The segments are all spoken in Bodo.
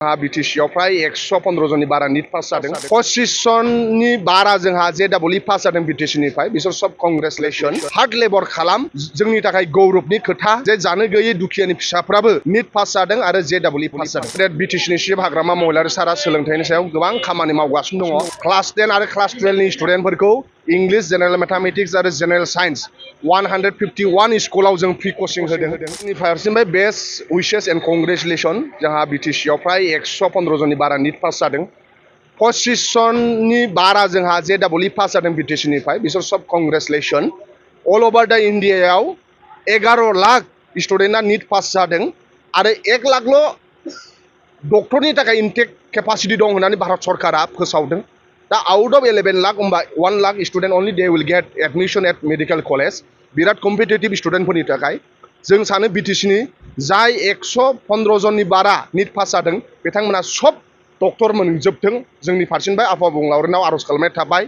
बिटिसिआव फ्राय 115 जननि बारा नीट पास जादों। 25 जननि बारा जोंहा जेडबल पास जादों बिटिसिनिफ्राय बिसोर सब कंग्रेचुलेसन। हार्ड लेबर खालाम, जोंनि थाखाय गौरबनि खोथा जे जानो गैयै दुखियानि फिसाफ्राबो नीट पास जादों आरो जेडबल पास जादों। बिटिसिनि चिफ हाग्रामा महिलारि सारा सोलोंथाइनि सायाव गोबां खामानि मावगासिनो दङ। क्लास 10 आरो क्लास 12 नि स्टुडेन्टफोरखौ इंलिश, जेनेरेल मैथमेटिक्स आरो जेनेरेल साइंस 151 स्कुलाव जों फ्रि कचिं होदों। जोंनि फारसेनिफ्राय बेस्ट विशेस एन्ड कंग्रेचुलेसन। जोंहा बिटिसिआव फ्राय 115 जननि बारा नीट पास जादों। 25 जननि बारा जोंहा जेडबल पास जादों बिटिसिनिफ्राय बिसोर सब कंग्रेचुलेसन। अल ओभार दा इन्डियायाव 11 लाख स्टुडेन्टआ नीट पास जादों आरो 1 लाखल' डक्टरनि थाखाय इनटेक केपासिटि दं होननानै भारत सरकारा फोसावदों। दा आउट अफ 11 लाख होमबा 1 lakh student only they will get admission at medical college. बिराद कम्पिटिटिभ स्टुडेन्टफोरनि थाखाय जों सानो बिटिसिनि जाय 115 जननि बारा नीट पास जादों बिथांमोना सब डक्टर मोनजोबथों। जोंनि फारसेनिफ्राय आफा बुंलावरिनाव आर'ज खालामनाय थाबाय।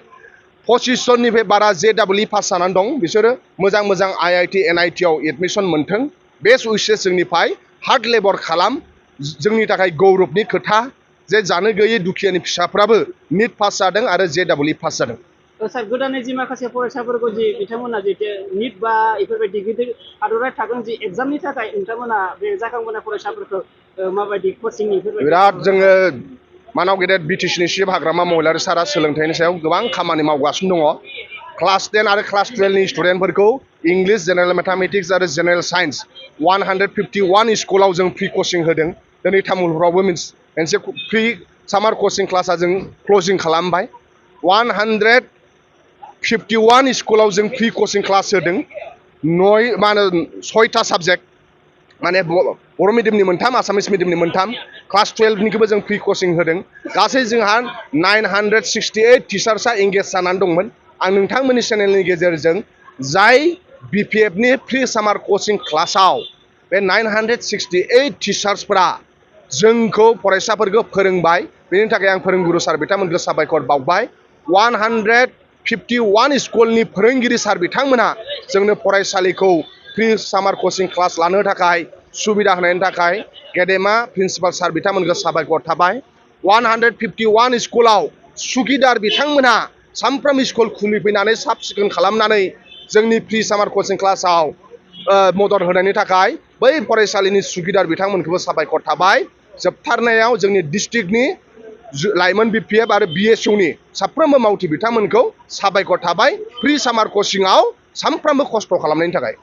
25 जननिफ्राय बारा जेडबल पास जानानै दं बिसोरो मोजां मोजां IIT NIT आव एडमिशन मोनथों। बेस्ट विशेस जोंनिफ्राय हार्ड लेबर खालाम, जोंनि थाखाय गौरबनि खोथा जे जानो गैयै दुखियानि फिसाफ्राबो नीट पास जादों आरो जेडबल पास जादों। सार गोदानै जि माखासे फरायसाफोरखौ जि बिथांमोना जि नीट बा बेफोरबायदि गिदिर हादरारि थाखोनि जि एग्जामनि थाखाय नोंथांमोना बे जाखांबोनाय फरायसाफोरखौ माबायदि कचिंनि बिराद जोङो मानाव गेदेर बिटिसिनि चिफ हाग्रामा महिलारि सारा सोलोंथाइनि सायाव गोबां खामानि मावगासिनो दङ। क्लास 10 आरो क्लास 12 नि स्टुडेन्टफोरखौ इंलिश, जेनेरेल मैथमेटिक्स आरो जेनेरेल साइंस 151 स्कुलाव जों फ्रि कचिं होदों। दिनै तामुलपुरावबो मोनसे फ्रि सामार कचिं क्लासा जों क्लजिं खालामबाय। 151 स्कुलाव जों फ्रि कचिं क्लास होदों। 6टा साबजेक्ट माने बर' मिडियामनि 3, आसामिस मिडियामनि 3, क्लास 12 निखौबो जों फ्रि कचिं होदों। गासै जोंहा 968 टिचार्सआ एंगेज जानानै दंमोन। आं नोंथांमोननि चेनेलनि गेजेरजों जाय BPF नि फ्रि सामार कचिं क्लासाव बे 968 टिचार्सफोरा जोंखौ फरायसाफोरखौ फोरोंबाय, बेनि थाखाय आं फोरोंगुरु सार बिथांमोनखौ साबायखर बावबाय। 151 स्कुलनि फोरोंगिरि सार बिथांमोना जोंनो फरायसालिखौ फ्रि सामार कचिं क्लास लानो थाखाय सुबिदा होनायनि थाखाय गेदेमा प्रिन्सिपाल सार बिथांमोनखौ साबायखर थाबाय। 151 स्कुलाव सुगिदार बिथांमोना सामफ्राम स्कुल खुलिफैनानै साब सिखोन खालामनानै जोंनि फ्रि सामार कचिं क्लासाव मदद होनायनि थाखाय बै फरायसालिनि सुगिदार बिथांमोनखौबो साबायखर थाबाय। जोबथारनायाव जोंनि डिस्ट्रिक्टनि लाइमोन BPF आरो BSU नि साफ्रोमबो मावथि बिथांमोनखौ साबायखर थाबाय फ्रि सामार कचिंआव सानफ्रामबो खस्थ' खालामनायनि थाखाय।